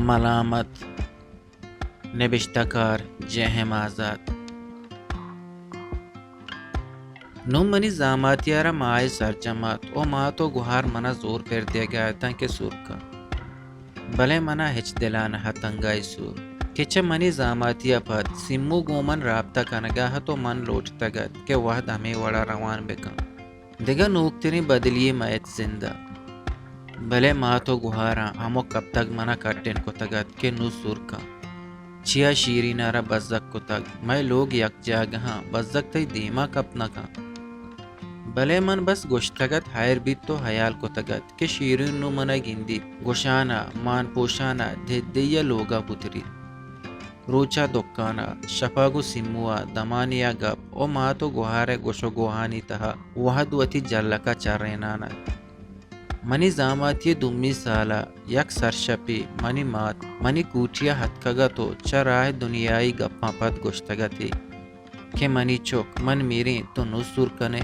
ملامت، نبشتہ کار J M آزات۔ نوں منی زاماتی ءَ را ماہے سرجم ات ءُ مات ءُ گہار من ءَ زور پر دیگ ءَ اتاں کہ سور کن، بلے من ءَ ہچ دل ءَ نہ ات انگہ اے سور کہ چہ منی زاماتی ءَ پد سیمو گوں من رابطہ کنگ ءَ ات ءُ من لوٹتگ ات کہ وہد ہمے وڑ ءَ روان بہ کن۔ دگہ نوکتریں بدلی یے مئیت زند ءَ۔ بلے مات ءُ گہاراں ہمک کپتگ من ءَ کڈن کتگ ات کہ نوں سور کن۔ چیا شیرین ءَ را بزگ کتگ؟ مئے لوگ یک جاگہاں، بزگ تئی دیم ءَ کپت نہ کن۔ بلے من بس گوشتگ ات، ہیر بیت ءُ ہیال کتگ ات کہ شیرین نوں من ءَ گندیت، گوشان ءَ، مان پوشان ءَ، دھدئی ءَ لوگ ءَ پتریت۔ روچ ءَ دکان ءَ، شپ ءَ گوں سیمو ءَ، دمانے ءَ گپ ءُ مات ءُ گہار ءِ گوش ءُ گوہانی تہا وہد وتی جلک ءَ چرینان ات۔ منی زاماتی ءِ دومی سال ءَ یک سرشپے منی مات منی کوٹی ءَ اتکگ ات ءُ چہ راہ ءِ دنیائی گپاں پد گوشتگ ات ئے کہ منی چک، من میریں، تو نوں سور کن ئے؟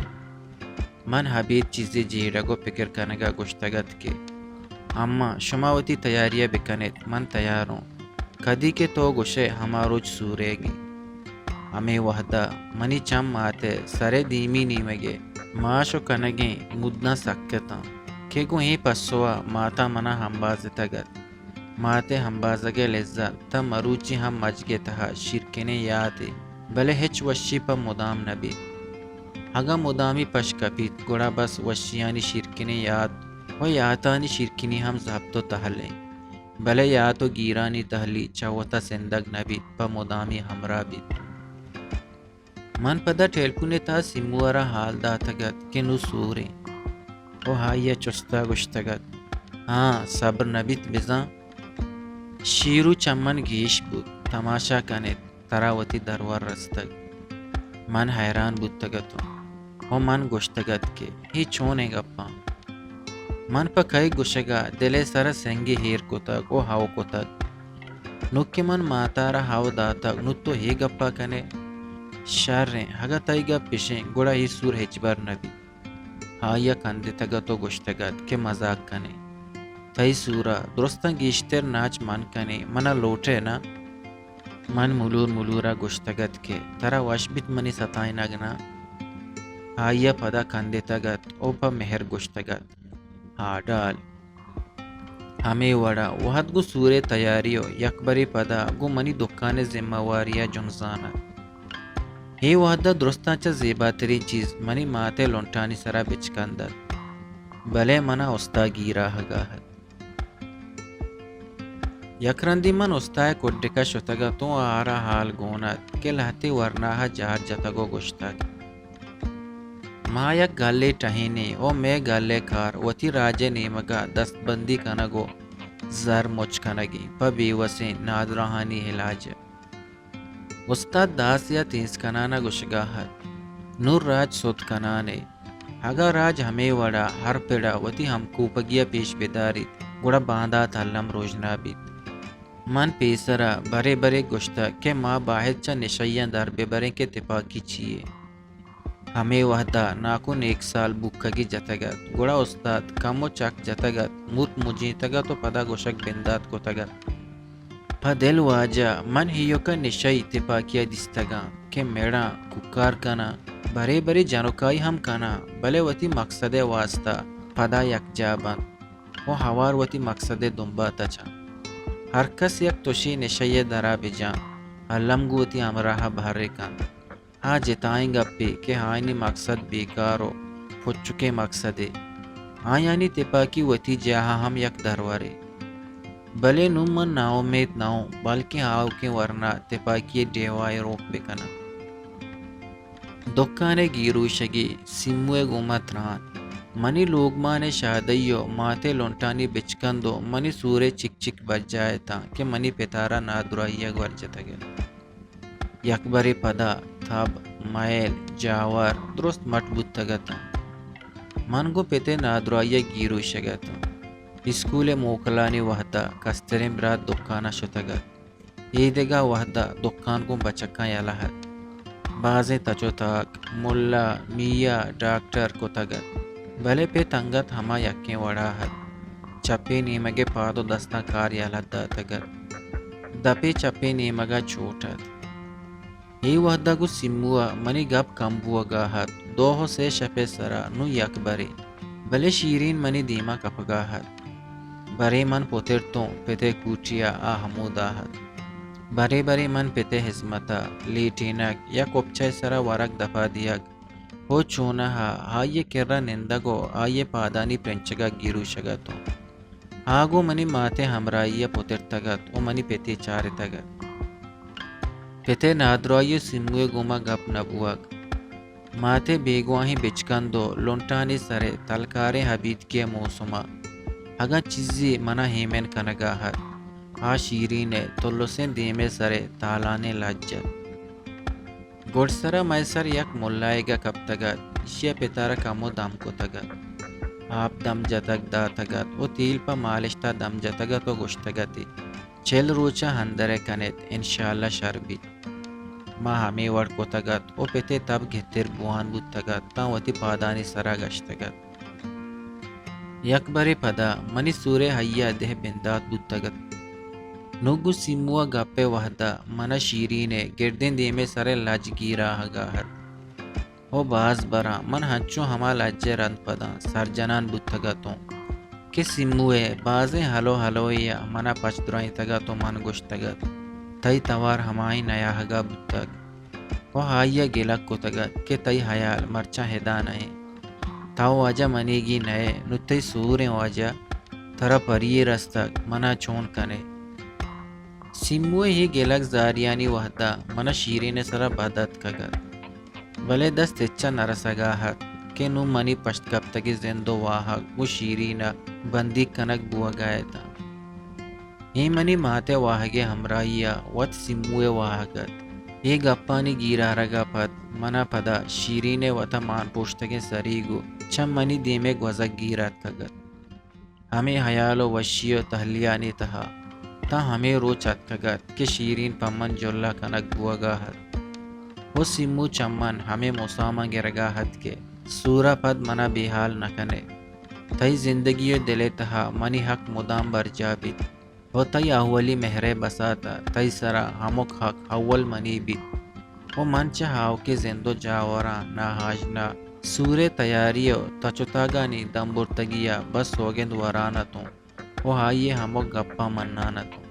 من ابید چیزے جیڑگ ءُ پکر کنگ ءَ گوشتگ ات کہ اماں، شما وتی تیاری ءَ بہ کن ات، من تیار اوں۔ کدی کہ تو گوش ئے، ہما روچ سوریگ ایں۔ ہمے وہد ءَ منی چم مات ءِ سر ءِ دیمی نیمگ ءَ ماش ءُ کنگیں موداں سک اتاں کہ گوں اے پسو ءَ مات ءَ من ءَ ہمبازتگ ات۔ مات ءِ ہمبازگ ءِ لذت تاں مروچی ہم مجگ ءِ تہا شیرکنیں یاتے، بلے ہچ وشی پہ مدام نہ بیت۔ اگاں مدامی پش کپیت، گڑا بس وشیانی شیرکنیں یات ءُ یاتانی شیرکنی ہم زپت ءُ تہل انت۔ بلے یات ءُ گیرانی تہلی چہ وت ءَ سندگ نہ بیت، پہ مدامی ہمراہ بیت۔ من پدا ٹیلپون ءِ تہا سیمو ءَ را ہال داتگ ات کہ نوں سور ایں ءُ آئی ءَ چست ءَ گوشتگ ات، ہاں، صبر نہ بیت بزاں۔ شیرو چہ من گیش بوت، تماشا کن ات، ترا وتی درور رستگ۔ من حیران بوتگ اتوں ءُ من گوشتگ ات کہ اے چونیں گپاں؟ من پہ کئے گوشگ ءَ دل ءِ سر ءَ سنگے ایر کتگ ءُ ہئو کتگ۔ نوں کہ من مات ءَ را ہئو داتگ، نوں تو اے گپ ءَ کن ئے؟ شر ایں، اگاں تئی گپ اش ایں، گڑا اے سور ہچبر نہ بیت۔ آئی ءَ کندتگ ات ءُ گوشتگ ات کہ مزاک کن ئے۔ تئی سور ءَ درستاں گیشتر ناچ من کن ئے، من ءَ لوٹ ئے نہ؟ من ملور ملور ءَ گوشتگ ات کہ ترا وش بیت منی ستائینگ نہ؟ آئی ءَ پدا کندتگ ات ءُ پہ مہر گوشتگ ات، ہاڈال۔ ہمے وڑ ءَ وہد گوں سور ءِ تیاری ءُ یکبرے پدا گوں منی دکان ءِ زمہ واری ءَ جنزان ات۔ اے وہد ءَ درستاں چہ زیباتریں چیز منی مات ءِ لنٹانی سر ءَ بچکند ات، بلے من ءَ استا گیر آہگ ءَ ات۔ یک رندے من استا ءِ کڈک ءَ شتگ اتوں ءُ آ را ہال گون ات کہ لہتے ورناہ ءَ جار جتگ ءُ گوشتگ، ما یک گلے ٹہین ایں ءُ مئے گل ءِ کار وتی راج ءِ نیمگ ءَ دست بندی کنگ ءُ زر مچ کنگ ایں پہ بے وسیں نادراہانی علاج ءَ۔ استاد داسے ءَ تینس کنان ءَ گوشگ ءَ ات، نوں راج سد کنان ئے۔ اگاں راج ہمے وڑ ءَ ہر پڑ ءَ وتی ہمکوپگی ءَ پیش بداریت، گڑا باندات الم روژنا بیت۔ من پیسر ءَ برے برے گوشتگ کہ ما باید چہ نشہیاں در ببریں کہ تپاکی چی یے۔ ہمے وہد ءَ ناکو نیک سال بوکگی جتگ ات، گڑا استاد کمو چک جتگ ات، موت مجینتگ ات ءُ پدا گوشگ بندات کتگ ات۔ پہ دل واجہ، من ایوک ءَ نشئی تپاکی ءَ دیستگاں کہ مڑاں، کوکار کناں، برے برے جنکائی ہم کناں، بلے وتی مقصد ءِ واستا پدا یکجاہ بنت ءُ ہوار وتی مقصد ءِ دمب ءَ تچاں۔ ہر کس یک تشے نشئی ءِ در ءَ بجاں، الم گوں وتی ہمراہ ءَ بہر ئے کنت۔ آ جتائیں گپے کہ آیانی مقصد بیکار ءُ پچکیں مقصدے۔ آیانی تپاکی وتی جاہ ءَ ہم یک درورے۔ بلے نوں من ناامیت نہ اوں، بلکیں آؤکیں ورنا تپاکی ءِ ڈیوا ءَ روک بہ کناں۔ دکان ءِ گیروشگی، سیمو ءِ گوما تران، منی لوگمان ءِ شادئی ءُ مات ءِ لنٹانی بچکند ءُ منی سور ءِ چک چک برجاہ اتاں کہ منی پت ءَ را نادراہی ءَ گور جتگ ات۔ یکبرے پدا تب، مئیل، جاور درست مٹ بوتگ اتاں۔ من گوں پت ءِ نادراہی ءَ گیروشگ اتاں۔ اسکول ءِ موکلانی وہد ءَ کستریں برات دکان ءَ شتگ ات۔ اے دگہ وہد ءَ دکان گوں بچکاں یلہ ات۔ بازیں تچ ءُ تاک، ملا، میا، ڈاکٹر کتگ ات، بلے پت انگت ہما یکیں وڑ ءَ ات۔ چپیں نیمگ ء پاد و دستاں کار یلہ داتگ ات۔ دپ ء چپیں نیمگ ء چوٹ ات۔ اے وہد ء گوں سیمو ء منی گپ کم بوہگ ء ات۔ دو و سے شپ ء سرا نوں یک برے، بلے شیرین منی دیما کپگ ء ات۔ برے من پترتوں، پت ء کوٹی ء آ ہمودا ات۔ برے برے من پت ء ہزمت ء لیٹینگ یا کپچہ ء سرا ورگ دپا دیگ و چوناہا آئی ء کرا نندگ و آئی ء پادانی پرنچگ ء گیروشگ اتوں۔ آ گوں منی مات ء ہمراہی ء پترتگ ات و منی پت ء چارتگ ات۔ پت ء نادراہی و سیمو ء گوما گپ نہ بوہگ۔ مات ء بیگواہیں بچکند و لنٹانی سر ء تلکاریں ہبیتکی ء موسم ء اگاں چیزے منا ہیمن کنگا ات، آ شیرین ء تلسیں دیم ء سر ء تالانیں لج ات۔ گڈسرا مئے سر یک ملایگا کپتگ ات، ایشی ء پتارا کمو دم کتگ ات۔ آپ دم جتگ داتگ ات و تیل پہ مالشتا دم جتگ ات و گوشتگ اتی، چل روچا اندر ء کن ات، انشاءاللہ شر بیت۔ ما ہمے وڑ کتگ ات و پت ء تب گہتر بوان بوتگ ات تاں وتی پادانی سرا گشتگ ات۔ یک برے پدا منی سور ء ہئی ء دہ بندات بوتگ ات۔ نوں گوں سیمو ء گپ ء وہد ء من ء شیرین ء گردیں دیم ء سر ء لج گیر آہگ ء ات۔ و باز براں من ہنچو ہما لج ء رند پداں سرجنان بوتگ اتوں کہ سیمو ء بازیں ہلو ہلوے ء من ء پچ درائینتگ ات و من گوشتگ ات، تئی توار ہمائی نیاہگ ء بوتگ۔ و آئی ء گلگ کتگ ات کہ تئی ہیال مرچاں ہدا نہ انت۔ تو واجہ منیگی نئے، نوں تئی سوریں واجہ ترا پریے رستگ، منا چون کنے؟ سیمو ء اے گلگ زاریانی وہدا منا شیرین ء سرا بد اتکگ ات، بلے دست ہچ ء نہ رسگا ات کہ نوں منی پشت کپتگیں زند و واہگ گوں شیرین ء بندیگ کنگ بوہگا اتاں۔ اے منی مات ء واہگ ء ہمراہی ء وت سیمو ء واہگ ات۔ اے گپانی گیر آرگ ء پد من ء پدا شیرین ء وت ء مان پوشتگیں سریگ و چہ منی دیم ء گوزگ گیر آتکگ ات۔ ہمے ہیال و وشی و تہلیانی تہا تاں ہمے روچ اتکگ ات کہ شیرین پہ من جلا کنگ بوہگا ات و سیمو چہ من ہمے مساماں گرگا ات کہ سورا پد من ء بے ہال نہ کنے۔ تئی زندگی و دل ء تہا منی حق مدام برجاہ بیت۔ و تئی اولی مہر ء بساتا تئی سرا ہمک حق اول منی بیت و من چہ آؤکیں زند و جاوراں ناآشنا سور ء تیاری و تچ و تاگانی دمبرتگی ء بس سوگند وران اتوں و آئی ء ہمک گپاں منان اتوں۔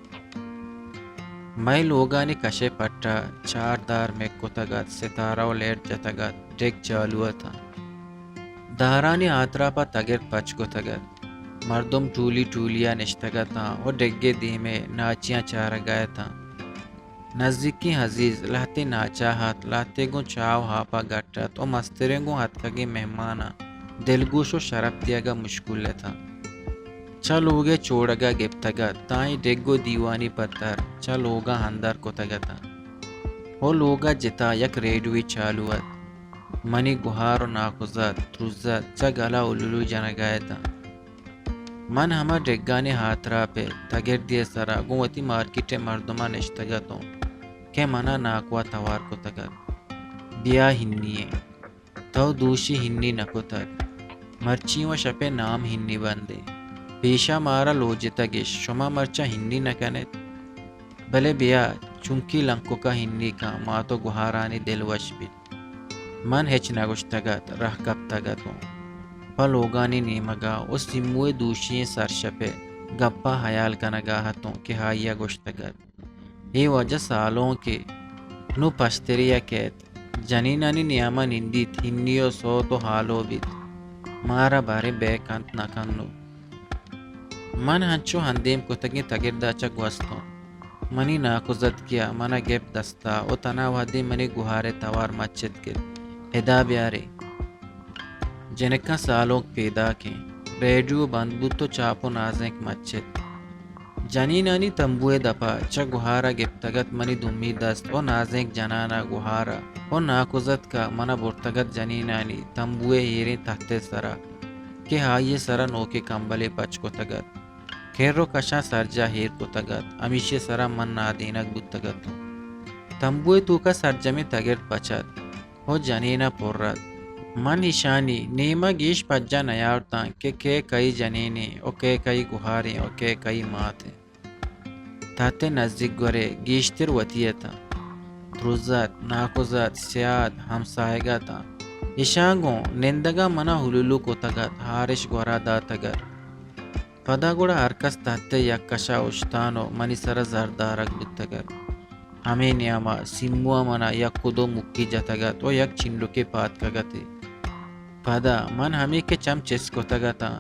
مئے لوگانی کش ء پٹ ء چار دار مک کتگ ات، ستارہ و لیٹ جتگ ات، ڈیک چالو اتاں۔ دارانی آتراپ ء تگرد پچ کتگ ات۔ مردم ٹولی ٹولی ء نشتگ اتاں و ڈگے دیم ء ناچیاں چارگ ء اتاں۔ نزیکیں عزیز لہتے ناچاہ ات، لہتے گوں چاہ و ہاپ ء گٹ ات و مستریں گوں اتکگیں مہماناں دلگوش و شرپ دیگ ء مشکول اتاں۔ چہ لوگ ء چوڑگ ء گپتگ ات تاں اے ڈگ و دیوانی پتر چہ لوگاں اندر کتگ اتاں و لوگ ء جتا یک ریڈوے چالو ات۔ منی گہار و ناکوزات تروزات چہ گلا الولو جنگا اتاں۔ من ہما ڈگانی ہاتراپ ء تگردی ء سرا گوں وتی مارکیٹ ء مردماں نشتگ اتوں کہ منا ناکو ء توار کتگ ات۔ بیا ہنی ء۔ تو دوشی ہنی نہ کتگ۔ مرچی و شپ ء نام ہنی بندے۔ پیشا مارا لوجتگ اش، شما مرچاں ہنی نہ کن ات۔ بلے بیا، چونکی لنکک ء ہنی کن، مات و گہارانی دل وش بیت۔ من ہچ نہ گوشتگ ات، رہ کپتگ اتوں۔ پہ لوگانی نیمگ ء و سیمو ء دوشی ئیں سرشپ ء گپ ء ہیال کنگ ء اتوں کہ آئی ء گوشتگ ات، اے واجہ سالونکے نوں پشتری ء کیت، جنینانی نیام ء نندیت، ہنی و سوت و ہالو بیت، مارا باریں بے کنت نہ کنت نوں۔ من ہنچو اندیم کتگیں تگردا چہ گوستوں۔ منی ناکوزتکی ء من ء گپت دستا و تنا وہدے منی گہار ء توار مچ اتکت، ادا بیارے۔ جنکاں سالونک پیداکیں۔ ریڈیو بند بوت و چاپ و نازینک مچ ات۔ جنینانی تمبو ء دپا چہ گہار ء گپتگ ات منی دومی دست و نازینک جنان ء گہار ء و ناکوزتک ء من ء برتگ ات جنینانی تمبو ء ایریں تہت ء سرا کہ آئی ء سرا نوکیں کمبلے پچ کتگ ات۔ کر و کشاں سرجاہ ایر کتگ ات، ہمیشی ء سرا من نادینگ بوتگ اتوں۔ تمبو ء توکا سرجمیں تگرد پچ ات و جنین ء پر ات۔ من ایشانی نیمگ گیش پجا نیارتاں کہ کئے کئی جنینے و کئے کئی گوھاریں و کئے کئی ماتے۔ تھتے نزیک گورے گیشتر وتی اتاں۔ ترزت، ناکوزت، سیاد، ہمساہگ اتاں۔ ایشاں گوں نندگا منا ہلولو کتگ ات، ہارش گورا داتگ ات۔ پدا گڑا ہر کس تھتے یک کشا اوشتان و منی سرا زر دارگ بوتگ ات۔ ہمے نیاما سیمو ء منا یک و دو مکی جتگ ات و یک چنڈکے پاتکگ ات۔ پدا من ہمے کہ چم چست کتگ اتاں،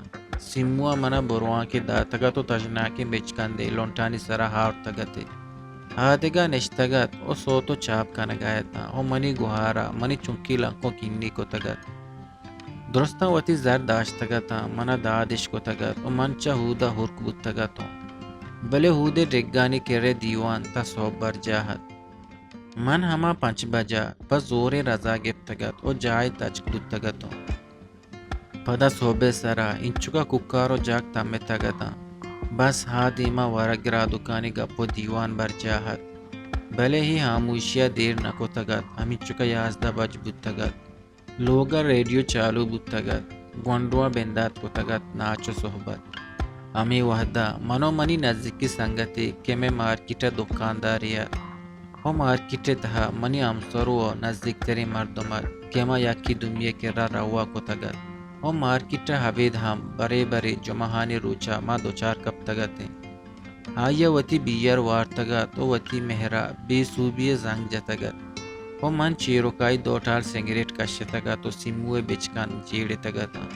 سیمو ء منا بروانکے داتگ ات و تژناکیں بچکندے لنٹانی سرا آورتگ ات۔ آ دگہ نشتگ ات و سوت و چاپ کنگا اتاں و منی گوہارا منی چنکی لنکوں کینی کتگ ات۔ درستاں وتی زر داشتگ اتاں، منا دادش کتگ ات و من چہ ہودا ہرک بوتگ اتوں۔ بلے ہودے ڈگانی کرے دیوان تا سہب برجاہ ات۔ من ہما پنچ بجا پہ زورے رزا گپتگ ات و جاہ تچک بوتگ اتوں۔ پدا سہبے سرا انچکا کوکار و جاک تمتگ اتاں۔ بس ہا دیما ورگ گرادکانی گپ و دیوان برجاہ ات۔ بلے ہی ہاموشیا دیر نکتگ ات، ہمینچکا یازدہ بج بوتگ ات۔ لوگ ء ریڈیو چالو بوتگ ات، گونڈواں بندات کتگ ات، ناچ و صحبت۔ ہمے وہدا من و منی نزیکی سنگتے کہ مئے مارکیٹ ء دکاندارے ات و مارکیٹ ء تہا منی ہمسرو و نزیکتریں مردم ات کہ ما یکے دومی ء کرا روا کتگ ات و مارکیٹ ء ابید ہم برے برے جمعہانی روچا ما دچار کپتگ اتیں۔ آئی ء وتی بیئر وارتگ ات و وتی مہرا بے سوبی ء زنگ جتگ ات و من چیرکائی دو ٹال سگریٹ کشتگ ات و سیمو ء بچکند جیڑتگ اتاں۔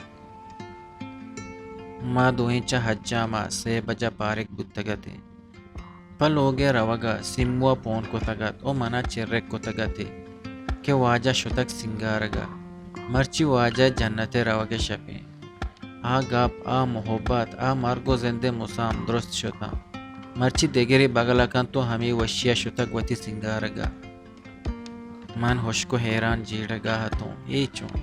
ما دوئیں چہ حجام ء سئے بجا پارگ بوتگ اتیں۔ پہ لوگ ء روگ ء سیمو ء پون کتگ ات و منا چرک کتگ ات کہ واجہ شتگ سنگارگ ء۔ مرچی واجہ جنت ء روگ ء شپیں۔ آ گپ، آ محبت، آ مرگ و زند ء مسام درست شتاں۔ مرچی دگرے بگل ء کنت و ہمے وشی ء شتگ وتی سنگارگ ء۔ من ہشک و حیران جیڑگ ء اتوں، اے چون؟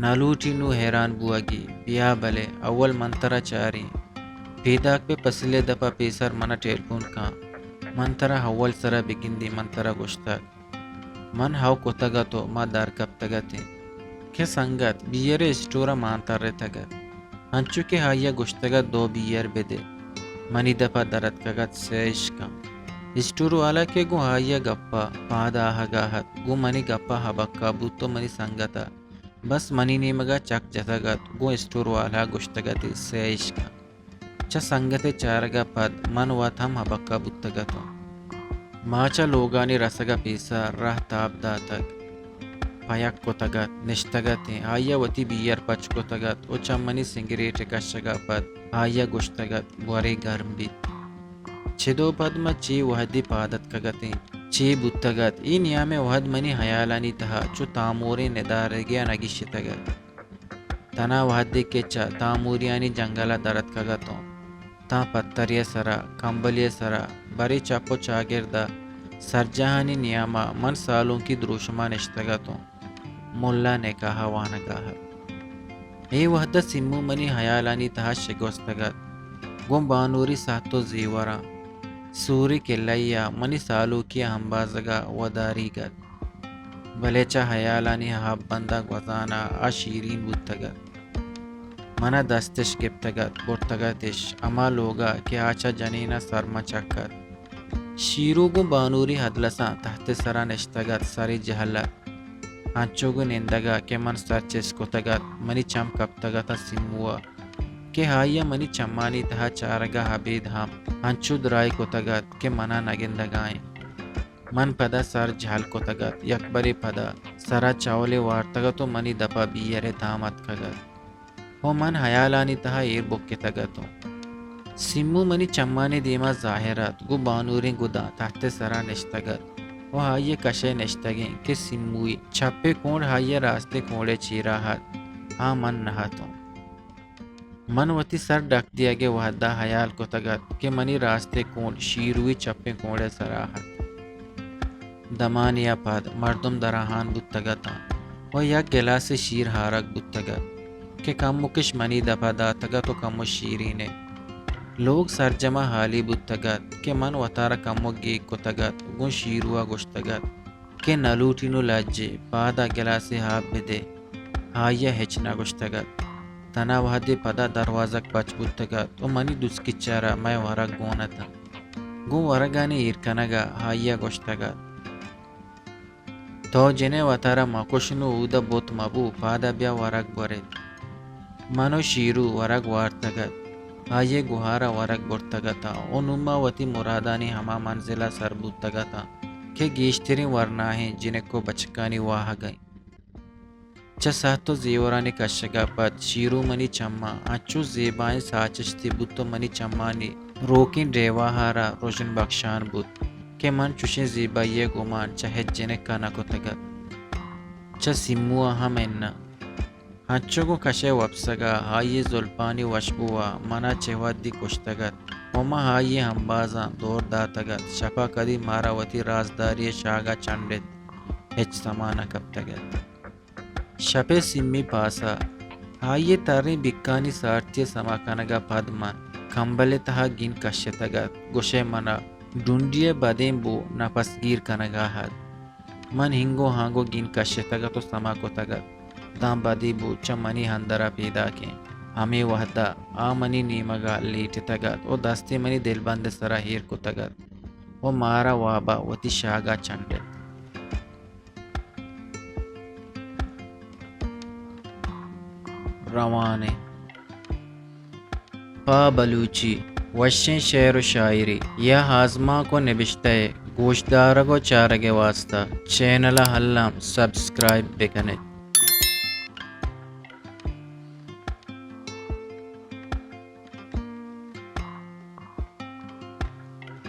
نہ لوٹی نوں حیران بوئگی، بیا بلے اول من ترا چاریں۔ پیداک بہ پسیل ء دپ ء پیسر من ء ٹیلیفون کن۔ من ترا اول سرا بگندی، من ترا گوشتگ۔ من ہئو کتگ ات و ما در کپتگ اتیں کہ سنگت بیئر ء اسٹور ء مان ترتگ ات، انچو کہ آئی ء گوشتگ ات دو بیئر بدے۔ منی دپ ء در اتکگ ات سئے اشکم۔ اسٹور والا کہ گوں آئی ء گپ ء پاد آہگ ء ات، گوں منی گپ ء ہبکہ بوت و منی سنگت ء بس منی نیمگ ء چک جتگ ات، گوں اسٹور والا ء گوشتگ ات سئے اشکم۔ چہ سنگت ء چارگ ء پد من وت ہم ہبکہ بوتگ اتوں۔ ما چہ لوگانی رسگ ء پیسر راہ تاب داتگ، پہ یک کتگ ات، نشتگ اتیں۔ آئی ء وتی بیئر پچ کتگ ات و چہ منی سگریٹ ء کشگ ء پد آئی ء گوشتگ ات، گورے گرم بیت۔ چدو پد ما چے وہدے پاد اتکگ اتیں، چے بوتگ ات، اے نیام ء وہد منی ہیالانی تہا چو تاموریں ندارگے ء نگیشتگ ات۔ تنا وہدے کہ چہ تاموریانی جنگل ء در اتکگ اتوں، تاں پتری ء سرا، کمبلی ء سرا، برے چپ و چاگرد ء سرجاہانی نیام ء من سالونکی دروشم ء نشتگ اتوں، ملا نکاح ء وانگ ء ات۔ اے وہد ء سیمو منی ہیالانی تہا شگوستگ ات، گوں بانوری ساہت و زیوراں، سوری کلئی ء منی سالوکی ء ہمبازگ ء وداریگ ات۔ بلے چہ ہیالانی ہب بند ء گوزان ء آ شیرین بوتگ ات۔ من ء دستش گپتگ ات، برتگ اتش ہما لوگ ء کہ آ چہ جنین ء سرمچک ات۔ شیرو گوں بانوری ہدلساں تہت ء سرا نشتگ ات، سرے جہل ات۔ انچو گوں نندگ ء کہ من سر چست کتگ ات، منی چم کپتگ ات ء سیمو ء کہ آئی ء منی چمانی تہا چارگ ء ابید ہم انچو درائی کتگ ات کہ من ء نہ گندگ ء انت۔ من پدا سر جہل کتگ ات، یکبرے پدا سرا چولے وارتگ ات و منی دپا بیئر ء تام اتکگ ات و من ہیالانی تہا ایر بکتگ اتوں۔ سیمو منی چمانی دیما ظاہر ات، گوں بانوریں گداں تہت ء سرا نشتگ ات و آئی ء کش ء نشتگیں کہ سیموئی چپیں کونڈ آئی ء راستیں کونڈ ء چیرا ات، آ من نہ اتوں۔ من وتی سر ڈک دیگ ء وہدا ہیال کتگ ات کہ منی راستیں کونڈ شیروی چپیں کونڈ ء سرا ات۔ دمانے ء پد مردم دراہان بوتگ اتاں و یک گلاسے شیر ہارگ بوتگ ات کہ کمکش منی دپ ء داتگ ات و کمو شیرین ء۔ لوگ سرجم ء ہالی بوتگ ات کہ من وتارا کمو گیگ کتگ ات، گوں شیرو ء گوشتگ ات کہ نہ لوٹی نوں لجے، پاد ء گلاسے آپ بدے۔ آئی ءَ ہچ نہ گوشتگ ات۔ تنا وہدے پدا دروازگ پچ بوتگ ات ءُ منی دزکچ ءَ را مئے ورگ گون اتنت۔ گوں ورگانی ایر کنگ ءَ آئی ءَ گوشتگ ات، تو جن ئے، وتارا مکش، نوں اود ءَ بت مبو، پاد ءَ بیا ورگ بور ات۔ من ءُ شیرو ورگ وارتگ ات۔ آئی ءِ گہار ءَ ورگ برتگ اتاں ءُ نوں ما وتی مرادانی ہما منزل ءَ سر بوتگ اتاں کہ گیشتریں ورناہیں جنک ءُ بچکانی واہگ انت۔ چہ سہت ءُ زیورانی کشگ ءَ پد شیرو منی چماں انچو زیبائیں ساچشتے بوت ءُ منی چمانی روکیں ڈیواہ ءَ را رژن بخشان بوت کہ من چشیں زیبائی ءِ گمان چہ ہچ جنک ءَ نہ کتگ ات۔ چہ سیمو ءَ ہم اناں۔ انچو گوں کش ءِ وپسگ ءَ آئی ءِ زلپانی وشبو ءَ من ءَ چہ وھدی کشتگ ات ءُ ما آئی ءِ امبازاں دور داتگ ات۔ شپ ءَ کدی مارا وتی رازداری ءِ شاگ ءَ چنڈ ات، ہچ سما نہ کپتگ ات۔ شپ ءِ سیمی پاس ءَ آئی ءِ تریں بکانی سارتی ءِ سما کنگ ءَ پد من کمبل ءِ تہا گین کشتگ ات۔ گوش ئے من ءَ ڈونڈی ءِ بدیں بو نپسگیر کنگ ءَ ات۔ من ہنگو ہانگو گین کشتگ ات ءُ سما کتگ ات، داں بدیں بو چہ منی اندر ءَ پیداک انت۔ ہمے وہد ءَ آ منی نیمگ ءَ لیٹتگ ات ءُ دستے منی دلبند ءِ سرا ایر کتگ ات ءُ مارا واب ءَ وتی شاگ ءَ چنڈ ات۔ روان ایں۔ پہ بلوچی وشیں شعر ءُ شاعری یا آزمانک ءُ نبشتہ ءِ گوشدارگ ءُ چارگ ءِ واستہ چینل ءَ الم سبسکرائب بہ کن ات۔